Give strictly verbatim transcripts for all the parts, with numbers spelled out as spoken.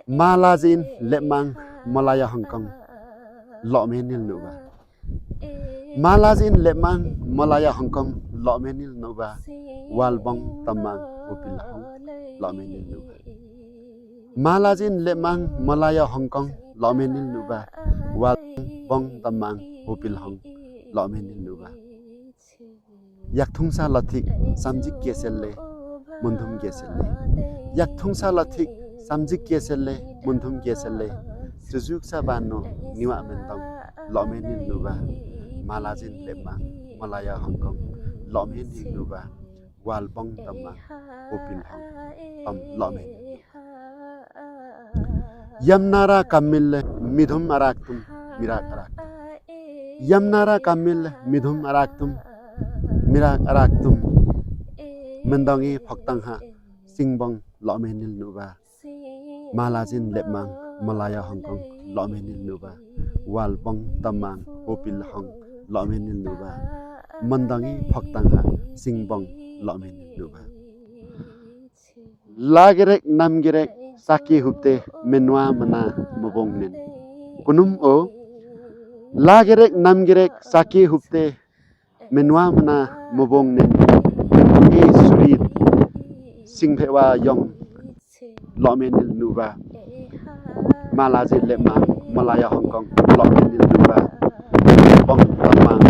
Malajin Lepmang Malaya Hongkong Lokmenil Nuba. Malajin Lepmang Malaya Hongkong Lokmenil Nuba. Walbong Tammang Hopil Hong Lokmenil Nuba. Malajin Lepmang Malaya Hongkong Lokmenil Nuba. Walbong Tammang Hopil Hong Lokmenil Nuba. Yakthungsa Lothik Samjik Geselle Mundum Geselle. Yakthungsa Lothik Samjik Geselle Mundum Geselle. Sujuksa Banu Niwa Mendong Lokmenil Nuba. Malajin Lepmang Malaya Hongkong Lokmenil Nuba. Walbong Tammang Hopil Hong Lokmenil. Yamnara Kamil Midum Araktum Mirak Araktum. Yamnara Kamil Midum Araktum Mirak Araktum. Mendongi Phoktangha Singbong Lokmenil Nuba. Malajin Lepmang Malaya Hongkong Lokmenil Nuba. Walbong Tammang Hopil Hong Lokmenil Nuba. Mendongi Phoktangha Singbong Lokmenil Nuba. Lagerek namgerek saki hupte menwa mana mabongnen. Kunum o. Lagerek namgerek saki hupte menwa mana mabongnen. E surit singphewa yong Lokmenil Nuba. Malajin Lepmang Malaya Hongkong Lokmenil Nuba. Bong Tammang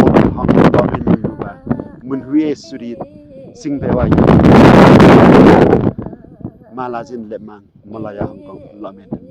Hopil Hong Lokmenil Nuba. Munhui e surit singphewa yong. Malajin Lepmang Malaya Hongkong Lokmenil